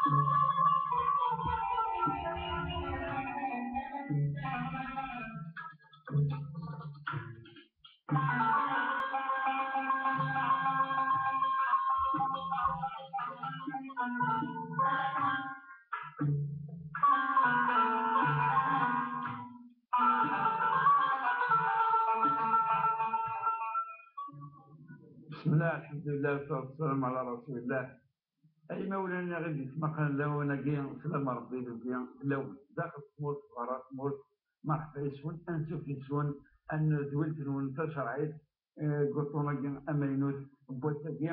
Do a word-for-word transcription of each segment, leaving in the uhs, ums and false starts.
بسم الله، الحمد لله، والصلاة والسلام على رسول الله. Ay imawlan-nneɣ i d-yettmaqalen lawan-agi, sslam n Ṛebbi d Ṛebbi fell-awen, daxel tmurt, berra tmurt, merḥba yes-wen, ansuf yes-wen, ad nedwelt-nwen tacerɛit, eh, deg uṭṭun-agi amaynut n wass-agi,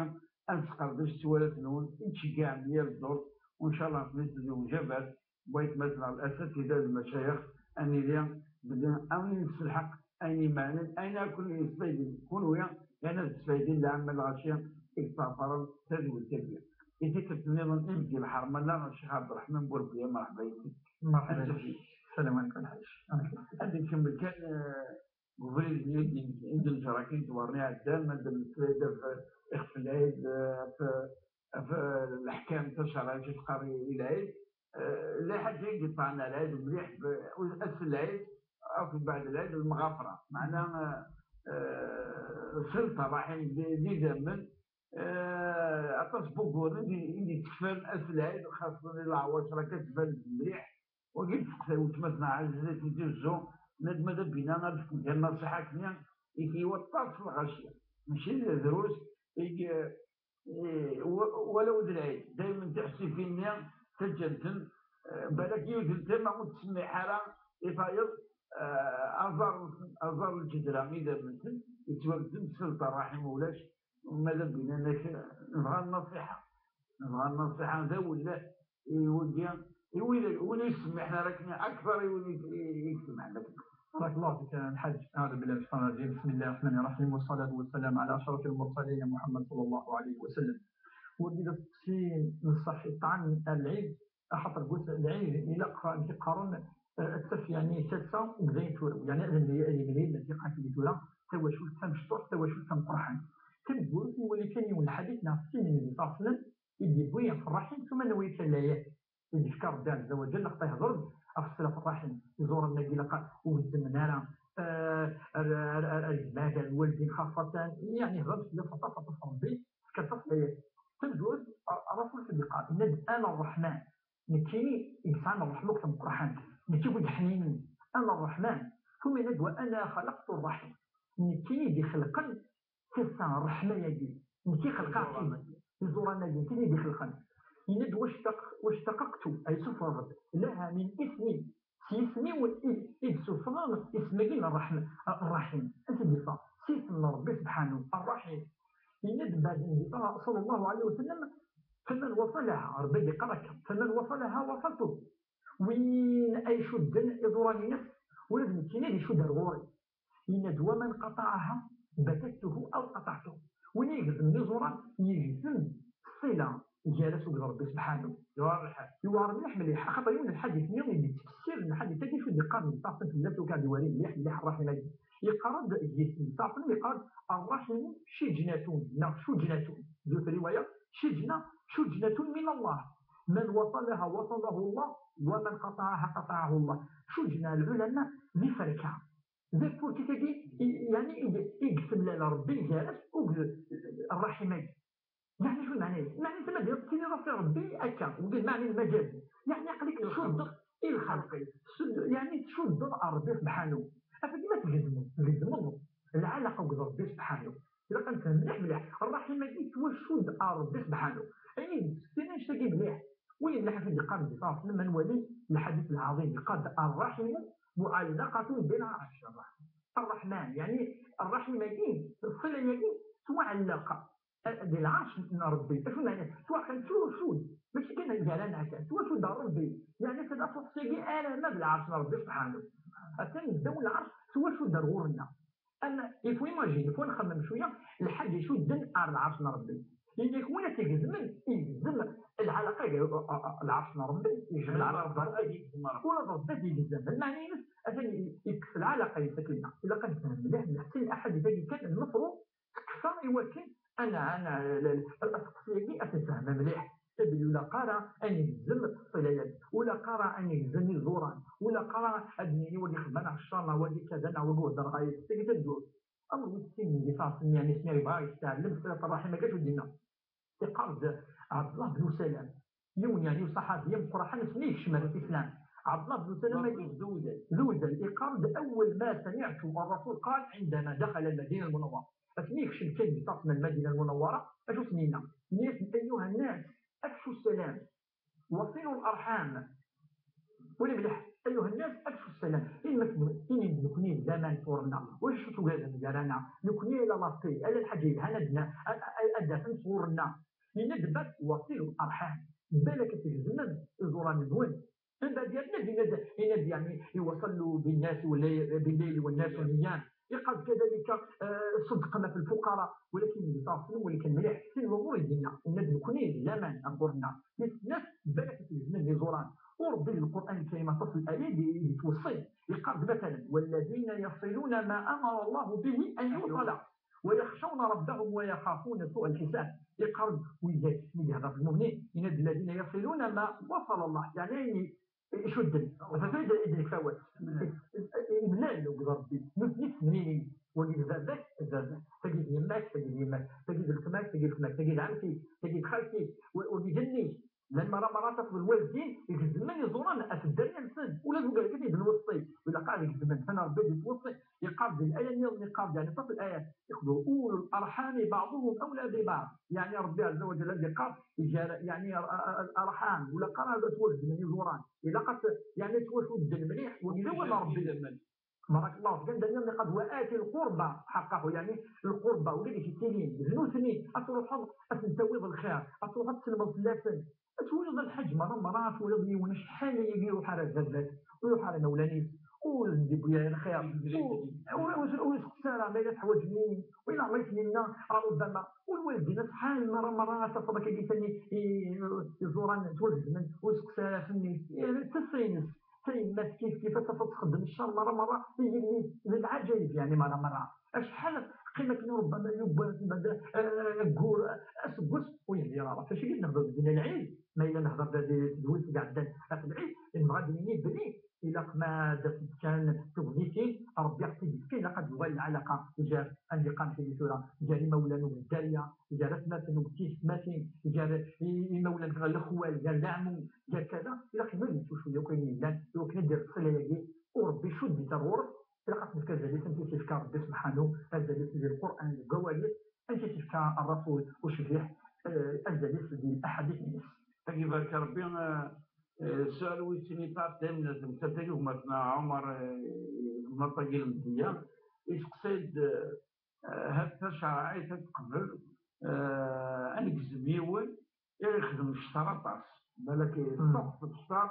ad nesqerdec s walat-nwen i d-tceggɛem di yal ddurt, u ncallah nitni d lewjabat n waytmaten-nneɣ, lasatida d lmacayex, ad nili belli ad nesselḥeq ayen imeɛnen, ayen akk yesfaydin kunwi, yerna ad sfaydin lɛamma lɣaci i yettḍafaren tadwilt-agi. I tikkelt nniḍen, ibeggi lḥerma nneɣ Ccix Ɛebderreḥman Burebbiya, merḥba yes-k. Merḥba. Ansuf yes-k. Sslam ɛlikum lḥaǧ. Ad nkemmel kan, eh, deg ubrid-nni i d-, i d-neǧra akin ddewren iɛeddan, ad d-nemmeslay ɣef ixef n lɛid, eh, ɣef, ɣef leḥkam tacerɛit i teqqar i, i lɛid. Eh, lḥaǧa i yeṭṭɛen ar lɛid mliḥ, b-, ass n lɛid, akked beɛd lɛid, lmeɣafra. Meɛna, eh, eh, ṣilet ṛṛaḥim d, d idammen, eh, aṭas n wuguren i d, i d-yettekfan ass n lɛid, xaṣṣa di leɛwacer akka tban-d mliḥ. Wagi d-teqsa weltma-tneɣ ɛziza Tizi Uzzu, nadma d abina ad fken kan naṣiḥa akkenni i waṭas n lɣaci. Mačči d drus i, i, wa-, walaw d lɛid, daymen tiḥsifin-nni ttaǧǧan-ten, eh, balak yiwet n tama ur tettsemmiḥ ara i tayeḍ, eh, aẓar, aẓar n lǧedra idammen-nsen, yettwabdem s lṭerraḥ, ma ulac, ma d abina-nnek, nebɣa nnaṣiḥa. Nebɣa nnaṣiḥa d awelleh i wigi, i win, win ur yessemmiḥen ara akken akter i win i, i, i yessemmiḥen akken. بارك الله فيك الحاج. أعوذ بالله من الشيطان الرجيم. بسم الله الرحمن الرحيم، والصلاة والسلام على أشرف المرسلين محمد صلى الله عليه وسلم. Wagi d asteqsi n ṣṣeḥ, iṭṭɛen ar lɛid, axaṭer deg wass n lɛid ilaq amek i qqaren, eh, ad taf, yeɛni, talsa deg wayen turew, yeɛni ad nemlil, ad yemlil, ad yeqqar-d tura tawacult tamecṭuḥt, tawacult tameqqrḥant. Tamezwarut, nwali kan yiwen n lḥadit neɣ sin n Nnbi ṣalla Llahu ɛalayhi wa sallam, i d-yewwi ɣef ṛṛaḥim, tumma nwali kan layat i d-yefka Ṛebbi ɛezza wa ǧell, laqeṭ ihder-d ɣef ṣṣilat ṛṛaḥim, iẓuran-agi ilaq ur gezzmen ara, eh, ar, ar, ar, ar gma-k, ar lwaldin xaṣṣatan, yeɛni ihder-d fell-as aṭas, aṭas Ṛebbi, yefka aṭas layat. Tamezwarut, Ṛ-, Ṛṛasul i d-yeqqar, yenna-d: "Ana Ṛṛeḥman." Nekkini i yesɛan ṛṛeḥma akk tameqqrḥant, nekk i wen-iḥninen, ana Ṛṛeḥman, tumma yenna-d: "Wa ana xalaqtu ṛṛaḥim." Nekkini i d-ixelqen tasa, ṛṛeḥma-agi, nekk i xelqeɣ-tt-id, iẓuran-agi, nekkini i d-ixelqen. Yenna-d: "Washtaq-, washtaqaqtu", ay suffɣeɣ-d, "laha min ismi", s yisem-iw i, i d-suffɣeɣ isem-agi n ṛṛeḥma, ṛṛaḥim. Ansi d-yeffeɣ? S yisem n Ṛebbi subḥanahu, ṛṛaḥim. Yenna-d mbeɛd Nnbi ṣalla Llahu ɛalayhi wa sallam: "Faman wasalaha", Ṛebbi d-yeqqar akka, "faman wasalaha wasaltuhu." Win ay icudden iẓuran-ines, ula d nekkini ad icudd ar ɣur-i. Yenna-d: "Waman qataɛaha batattuhu aw qataɛtuhu." Win igezmen iẓuran, yegzem ṣṣila gar-as akked Ṛebbi subḥanahu. Yewɛer lḥal. Yewɛer mliḥ, mliḥ, axaṭer yiwen n lḥadit-nni i d-yettkessiren lḥadit-agi, acu d-yeqqar Nnbi ṣalla Llahu ɛalayhi wa sallam fell-as, ur k-ɛeddi war mliḥ, mliḥ ṛṛaḥim-agi. Yeqqar-d deg yisem ṣalla Llahu ɛalayhi wa sallam, yeqqar-d: "Ṛṛaḥimu cijnatun", neɣ cujnatun. Di riwaya, cijna, cujnatun min Allah. Man wasalaha wasalahu Allah, wa man qataɛaha qataɛahu Allah. Cujna, lɛulama, d iferka. D afurk-agi, i, yeɛni, i, i yesemlal Ṛebbi gar-as akked ṛṛaḥim-agi. Yeɛni acu lmeɛna-is? Lmeɛna-is, ma d-tiniḍ-as i Ṛebbi akka, deg lmeɛna n lmajaz, yeɛni aql-ik tcuddeḍ i lxelq, tcud-, yeɛni tcuddeḍ ar Ṛebbi subḥanahu. Af ma tgezmeḍ, tgezmeḍ lɛalaqa akked Ṛebbi subḥanahu. Ilaq ad nefhem mliḥ, mliḥ. Ṛṛaḥim-agi yettwacudd ar Ṛebbi subḥanahu. Ayen i d-yesseftin annect-agi mliḥ. Win mliḥ acu d-yeqqar Nnbi ṣalla Llahu ɛalayhi wa sallam, menwali lḥadit lɛaḍim, yeqqar-d: "Ṛṛaḥimu muɛallaqatun bil ɛarc." Ṛṛaḥman, yeɛni ṛṛaḥim-agi, ṣṣila-agi tettwaɛelleq, eh, di lɛerc n Ṛebbi. Acu meɛna? Tettwaɛelleq, tettwacudd. Mačči kan gar-aneɣ kan, tettwacudd ar Ṛebbi. Yeɛni, tella tuṣṣi-agi alamma d lɛerc n Ṛebbi subḥanahu. Atan ddaw lɛerc, tettwacudd ar ɣur-nneɣ. Am, il faut imaginer, il faut nxemmem cwiya, lḥaǧa icudden ar lɛerc n Ṛebbi. Yenna-k win ad t-igezmen, igzem lɛalaqa gar, a, a, a, lɛerc n Ṛebbi, igzem lɛalaqa. Ula d Ṛebbi ad igzem. Ula d Ṛebbi ad igzem. Lmeɛna-ines, atan i-, ikkes lɛalaqa-ines akkenna. Ilaq ad nefhem mliḥ, mliḥ. Sin aḥadit-agi kan, lmefruḍ tekfa i wakken ad n-, ad n-, l-, l-, aseqsi-agi ad t-nefhem mliḥ. Ad yula Qqara ad negzem ṭṭilayat, ula qqara ad negzem iẓuran, ula qqara ad nini wagi xedma neɣ ccer neɣ wagi kada neɣ wagi uhdreɣ-as, tagi d ddurt. Awer wis sin n yifassen, yeɛni asmi yebɣa yesteɛlem ṣṣirat ṛṛaḥim-agi acu d-yenna? Iqqar-d Ɛebdullah ben Usalam, yiwen yeɛni uṣaḥabi ameqqran ass-nni yekcem ar Lislam. Ɛebdullah ben Usalam-agi d uwdal, d uwdal, iqqar-d: أول ما سمعت الرسول قال عندما دخل المدينة المنورة. Asmi yekcem kan di ṭṭerf n Lmadina Lmunawwara, acu s-yenna? Yenna-yasen: أيها الناس، أفشوا السلام وصلوا الأرحام. Wali mliḥ, أيها الناس أفشوا السلام. Ini-d nekkni d laman ɣur-nneɣ, ulac acu tugadem gar-aneɣ. Nekkni ala la paix, ala lḥaǧa yelhan ad d-naf, ad d-taf sɣur-nneɣ. Yenna-d: وصلوا الأرحام. Balak ad tgezmem iẓuran-nwen. Mbeɛd yerna-d yenna-d, yenna-d yeɛni: وصلوا بالناس والليل، بالليل والناس نيام. Iqqar-d كذلك: صدقوا في الفقراء. Walakin di ṭṭerf-nwen, walakin mliḥ, sin lumuṛ i d-yenna. Yenna-d nekkni d laman ɣur-nneɣ. Tis snat, balak ad tgezmem iẓuran. U Ṛebbi di Lqur'an Lkarim aṭas n layat i d-yettweṣṣi. Iqqar-d مثلا: والذين يصلون ما أمر الله به أن يوصل ويخشون ربهم ويخافون سوء الحساب. Iqqar-d widak mi d-yehder ɣef lmumnin, yenna-d: الذين يصلون ما وصل الله, yeɛni ayen icudden, ɣef wayen i d-yekfa wass. Imlal deg Ṛebbi, nutni ttemlilin. Wagi d baba-k, d baba-k. Tagi d yemma-k, tagi d yemma-k. Tagi d weltma-k, tagi d weltma-k. Tagi d ɛemti, tagi d xalti, wa-, wagi d mmi-k. Llan merra, merra tafeḍ lwaldin gezmen iẓuran ɣef dderya-nsen. Ula d wigad i d-nweṣṣi, ilaq ad gezmen. Atan Ṛebbi ad yettweṣṣi. Iqqar-d di laya nniḍen, iqqar-d, yeɛni, aṭas n layat. Iqqar-d: وأولو الأرحام بعضهم أولى ببعض. Yeɛni Ṛebbi Ɛezza wa Ǧalla ad yeqqar, gar, yeɛni, ar-, ar-, ar-, arḥam, ula qqar ad ttwagezmen iẓuran. Ilaq ad t-, yeɛni, ttwacudden mliḥ, wagi d awal n Ṛebbi. Barakallahu fik. Anda nniḍen iqqar-d: وآت القربى حقه, yeɛni lqurba, wigad i k-yettilin, d nutni, ad truḥeḍ ad sen-tawiḍ lxir, ad truḥeḍ ad tselmeḍ fell-asen, ad twaliḍ a lḥaǧ, merra, merra ad twaliḍ yiwen acḥal ayagi ur iruḥ ara ar baba-s, ur iruḥ ara ar imawlan-is, ur sen-d-yewwi ara lxir, ur, ur, ur, ur isteqsa ara ma yella teḥwaǧem-iyi, win Allah yetmenna, ربما, u lwaldin acḥal merra, merra ad tafeḍ akkagi tani i, i, iẓuran ttwagezmen, ur isteqsa ara fell-as, d tasa-ines. Tayemmat kif kif ad tafeḍ txeddem ccer merra merra i yelli-s, d lɛaǧayeb yeɛni merra merra. Acḥal teqqim akken ṛebbama yewwa, eh, aggur, aseggas ur yehdir ara. Acu i nehder deg lɛid? Ma yella nehder da di tedwilt i iɛeddan ɣef lɛid, nebɣa ad d-nini belli ilaq ma d-asent kan tegnit-in, Ṛebbi aɣ-tt-id-yefka, ilaq ad yuɣal lɛalaqa gar, ad yeqqar tagi tura, gar imawlan u dderya, gar atmaten u tiyessetmatin, gar i-, imawlan, lexwal, gar leɛmum, gar kada, ilaq ma yettu cwiya akk ayen yellan, iwakken ad d-ireṣṣi layagi, u Ṛebbi icudd-it ar ɣur-s, ilaq ad s-nefk azal-is, amek i s-yefka Ṛebbi subḥanu, azal-is di Lqur'an, deg wawal-is, amek i s-yefka Ṛṛasul ucbiḥ, eh, azal-is di laḥadit-ines. Tagi barka Ṛebbi, eh, eh, ssual wis sin iṭar, daymen temsalt-agi gma-tneɣ Ɛumer, eh, gma-tneɣ Lemdiya, iseqsay-d, eh, eh, ha tacerɛit ad teqbel, eh, ad negzem yiwen i ixdem ccer aṭas. Balak iṭṭef ccer,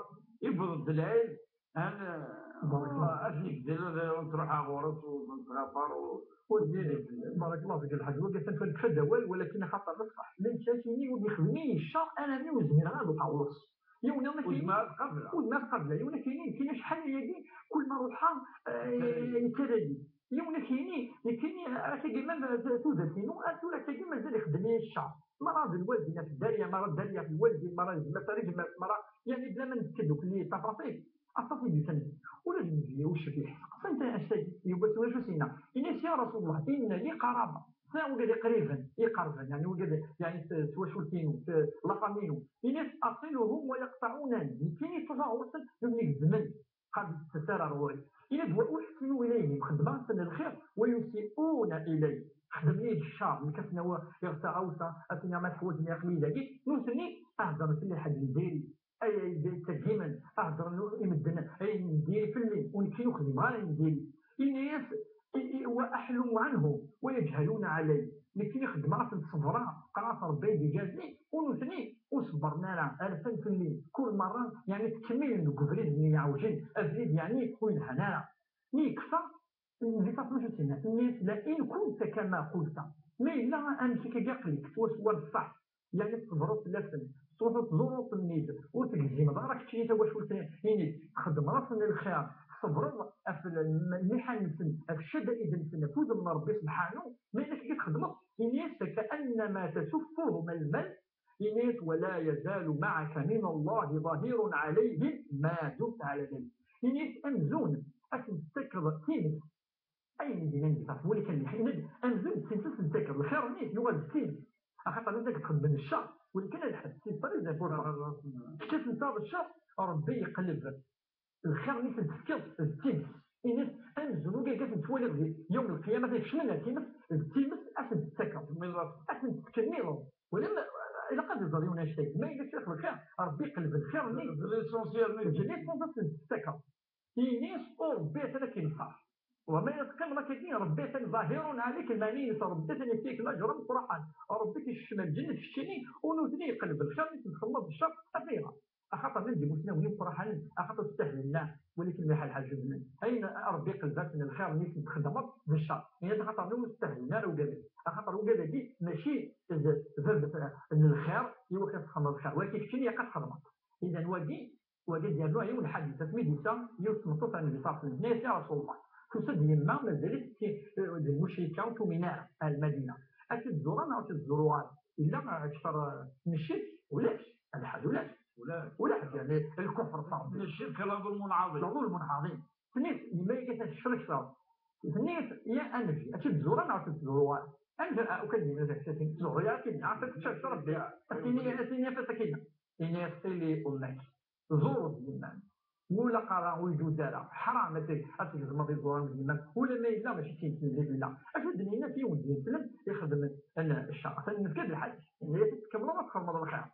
iwweḍ-d lɛid, hal, eh, ad t-negdel, ad, ad truḥ ɣur-s u ad nettɣafar u, u ad yili fell-as. Barakallahu fik a lḥaǧ, wagi atan nekfa-d awal, walakin axaṭer d ṣṣeḥ. Llan kra kini ur d-ixdem i ccer, armi ur zmireɣ ad ruḥeɣ ɣur-s. Yiwen ad k-yini, ur zmireɣ ad qebleɣ. Ur zmireɣ ad qebleɣ. Yiwen ad k-yini, nekkini acḥal ayagi, kul ma ruḥeɣ, eh, yettarra-yi. Yiwen ad k-yini, nekkini, eh, akkagi ma d tudert-inu, ar tura akkagi mazal ixeddem-iyi ccer. Mara d lwaldin ɣef dderya, mara dderya ɣef lwaldin, mara d gma-s ar gma-s, mara, yeɛni bla ma nefka ddukkli tafaṣil, aṭas i d-yusan. Ula d Nnbi ucbiḥ, seqsan-t anect-agi, yewwa s wacu s-yenna. Yenna-as: يا رسول الله، إن لي قرابة. Sɛiɣ wigad iqriben, iqerben, yeɛni wigad, yeɛni s, s twacult-inu, s la famille-inu. Yenna-as: أصلهم ويقطعونني. Nekkini ttruḥuɣ ɣur-sen, nutni gezzmen. Qad d-tettas ara ar ɣur-i. Yenna-d: وأحسن إليهم, xeddmeɣ-asen lxir, ويسيئون إلي, xeddmen-iyi-d ccer, nekk ad sen-awiɣ taɣawsa, ad s-iniɣ ma teḥwaǧem aql-iyi dagi, nutni ad heddren fell-i ḥedd n diri, ay, ay ttaggimen, ad heddren i medden ayen n diri fell-i, u nekkini ur xdimeɣ ara ayen n diri. Yenna-yas: وأحلم عنهم ويجهلون علي. Nekkini xeddmeɣ-asen, ṣebreɣ, qqareɣ-asen Rebbi ad d-igazni, u nutni ur ṣebbren ara, rfan fell-i. Kul merra, yeɛni, ttkemmilen deg ubrid-nni iɛewjen, abrid, yeɛni, ur yelhan ara. Mi yekfa, di Faṭma acu s-yenna? Tenna-yas: لئن كنت كما قلت. Ma yella amek akka i aql-ik, swaswa d ṣṣeḥ. Yeɛni, tṣebreḍ fell-asen, tettruḥuḍ tẓureḍ-ten-id, ur tegzimeḍ ara keččini tawacult-inek, txeddmeḍ-asen lxir, tṣebreḍ ɣef lmiḥan-nsen, ɣef ccadaid-nsen, ɣef wudem n Ṛebbi subḥanu, ma yella akka i txeddmeḍ, ini-as: فكأنما تسفهم الملح. Ini-as: ولا يزال معك فمن الله ظهير عليهم ما دمت على ذلك. Ini-as amzun ad sen-tettakeḍ times. Ayen i d-yennan di ṭṭerf wali kan lḥin-d, amzun d times ad sen-tettakeḍ, lxir-nni yuɣal d times. Axaṭer anda i txeddmen ccer, wali kan ad ḥebbsen, par exemple, kečč ad sen-taɣeḍ ccer, Rebbi yeqleb lxir-nni i sen-tefkiḍ d times. Ini-as amzun ugaga ad ten-twaliḍ di yawm lqiyama, ad kecmen ar times, d times ad sen-tettakeḍ, ad sen-tettkemmileḍ. Wala ma, ilaq ad iẓer yiwen annect-agi. Ma yella kra lxir, Rebbi yeqleb lxir-nni d l'essentiel-nni, d l'essentiel ad sen-tettakeḍ. Ini-as, u Rebbi atan ad k-inṣer. Wa ma teqqimeḍ akkagi, Rebbi atan ظهير عليك, lmeɛna-ines Rebbi atan yefka-k laǧer ameqqran. Rebbi k-ikcem ar lǧennet keččini, u nutni yeqleb lxir-nni txedmeḍ d ccer, af ayɣer? Axaṭer llan d imusnawen imeqqranen, axaṭer ur stahlen ara, walakin ma yeḥal lḥal jebden. Ayen Rebbi iqleb-asen lxir-nni txedmeḍ d ccer. Ini-as axaṭer ur stahlen ara ugad-agi. Axaṭer ugad-agi mačči d bab n lxir, i wakka txedmeḍ lxir. Walakin keččini ilaq ad txedmeḍ. Idan wagi, wagi d yernu yiwen lḥadis, asmi d-yessa yiwet tmeṭṭut ar Nnbi ṣalla Llahu ɛalayhi wa sallam, tenna-yas: "Ya Rasul Allah, tusa-d yemma mazal-itt d lmucrika ur tumin ara ar Lmadina. Ad tt-id-tẓur neɣ ur tt-id-tẓur ara? Yella akter n ccirk?" Ulac, lḥed ulac. Ulac. Ulac, yeɛni lkufr ṣṣaḥ. Ccirk la ḍulmun ɛaḍim. La ḍulmun ɛaḍim. Tenna-yas yemma-agi atan tecrek ṣṣaḥ. Tenna-yas: "Ya a Nnbi, ad tt-id-tẓur neɣ ur tt-id-tẓur ara?" Amek ara, ukan d-yenna d aksas-in, tẓur ya akken, ɛad ad teččar s Rebbi. Ad tini, ad tini, af akken. Ini-as: "Sili ummak." Ẓur-d yemma-m. Ur ilaq ara, ur iǧuz ara. Ḥram ad t-, ad tgezmeḍ iẓuran n yemma-m. Ula ma yella mačči d tineslemt i yella. Acu d-nenna f yiwen d-ineslen ixedmen n ccer. Atan nefka-d lḥadis. Ini-as ad tkemmleḍ ad txedmeḍ lxir.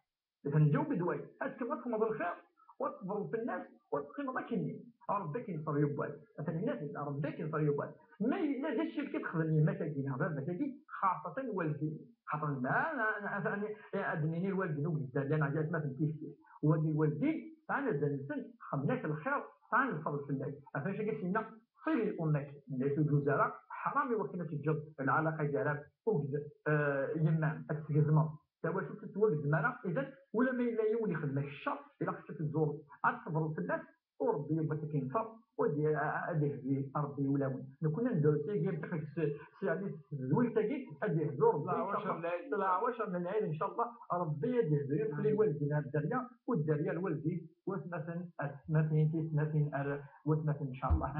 Atan ǧaweb-d wayeḍ. Ad tkemmleḍ ad txedmeḍ lxir, u ad tṣebreḍ fell-as, u ad teqqimeḍ akkenni. Rebbi ad k-inṣer yuwal. Atan yenna-t-id, Rebbi ad k-inṣer yuwal. Ma yella d ccirk i texdem yemma-k-agi neɣ baba-k-agi, xaṣṣatan lwaldin. Xaṭer da, da, da, da, ad d-nini lwaldin ur yezdan, llan ɛziz atmaten tifti. Wagi lwaldin, sɛan azal-nsen, xedmen-ak lxir, sɛan lfeḍl fell-ak. Ɣef wacu akka s-yenna, صل أمك, ur yeǧuz ara, ḥram i wakken ad teǧǧeḍ lɛalaqa gar akked, eh, yemma-m, ad tt-tgezmeḍ. Tawacult ur tettwagzem ara, idan, ula ma yella yiwen ixdem-ak ccer, ilaq kečč ad t-tẓureḍ, ad tṣebreḍ fell-as, u Rebbi yufa-k ad k-inṣer, u ad y-, ad ihdi Rebbi ulawen. Nekkni ad neddu s yagi, s, s, yeɛni s tedwilt-agi, ad ihdu Rebbi, leɛwacer n lɛid, leɛwacer n lɛid, ncallah, Rebbi ad ihdu, yuklil lwaldin ar dderya, u dderya lwaldin, watmaten, atmaten, tiyessetmatin, ar watmaten, ncallah.